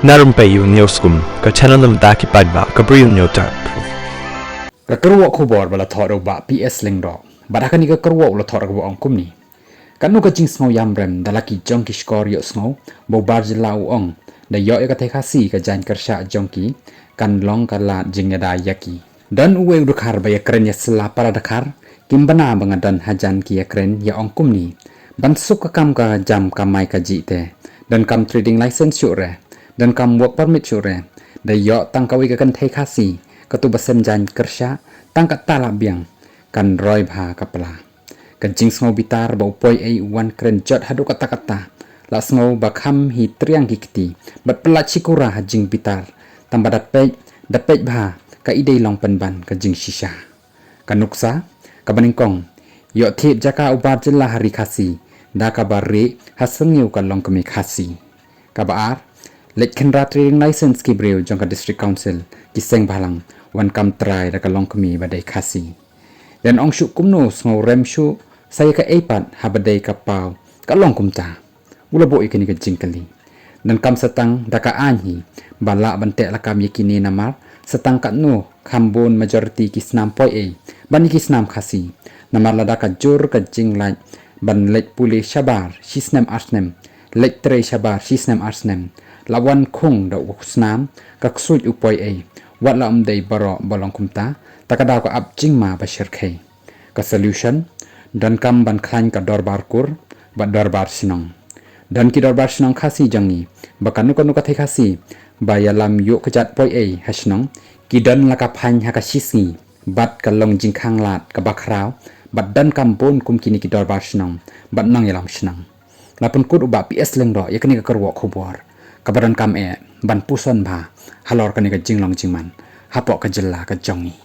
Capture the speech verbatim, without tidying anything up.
Na rympei u News Kum, ka channel na bynta ki paidbah ka Bri u Hynñiewtrep. Ka kyrwoh khubor ba la thoh da u Bah P S Lyngdoh. Bad ha kane ka kyrwoh u la thoh da kaba ong kumne. Katno ka jingsngew ïam rem da la ki jong ki shkor ïohsngew ba u Bar Jylla u ong, da ïoh ïa ka thei Khasi ka jaiñ kyrshah jong ki kan long ka lad jingïada ïa ki. Don uwei u dkhar ba ïakren ïa sla para dkhar, kim bna ba nga don hajan ki ïakren ïa ong kumne. Ban suk ka kam ka jam kamai kajih te. Donkam trading license shuh re. Donkam work permit shuh re. Da ïoh tang kawei ka kynthei Khasi, katu ba sem jaiñ kyrshah, tang katta la biang, kan roi bha ka pla. Ka jingsngew bitar ba u poi ei u wan kren jot haduh katta katta. La sngew ba kham hi triang ki kti, bad pyllait shikura ha jingbitar. Tang ba da peit, da peit bha, ka i dei long pynban ka jingshisha. Ka nuksa kaba nyngkong, ïoh thied jaka u Bar Jylla ha Ri Khasi, da kaba rieh ha syrngiew ka longkmie Khasi. Kaba ar, leit khynra trading license ki briew jong ka District Council, ki seng bhalang, wan kam trai da ka longkmie ba dei Khasi. Ïan ong shuh kumno, sngew rem shuh sa ïa kaei pat haba dei ka paw ka long kumta. U la buh ïa kane ka jingkylli. Donkam sa tang da ka aiñ hi ba lah ban teh lakam ïa kine, namar sa tang katno kham bun majority ki snam poi ei ban ïa ki snam Khasi. Namar lada ka jur ka jinglait ban leit pule shabar shi snem ar snem, leit trei shabar shi snem ar snem, la wan khung da u snam, ka ksuid u poi ei, wat la ym dei baroh ba long kumta, ta ka daw ka ap jingma ba shyrkhei. Ka solution, donkam ban khlaiñ ka dorbar kur bad dorbar shnong. Don ki dorbar shnong Khasi jong ngi, ba kano kano ka thei Khasi ba ïalam ïuh kjat poi ei ha shnong, ki don la ka phaiñ ha ka shisngi, bad ka long jingkhang lad kaba khraw, bad donkam bun kum kine ki dorbar shnong bad nongïalam shnong. La pynkut u Bah P S Lyngdoh ïa kane ka kyrwoh khubor kaba donkam eh ban puson bha halor kane ka jinglong jingman hapoh ka jylla ka jong ngi.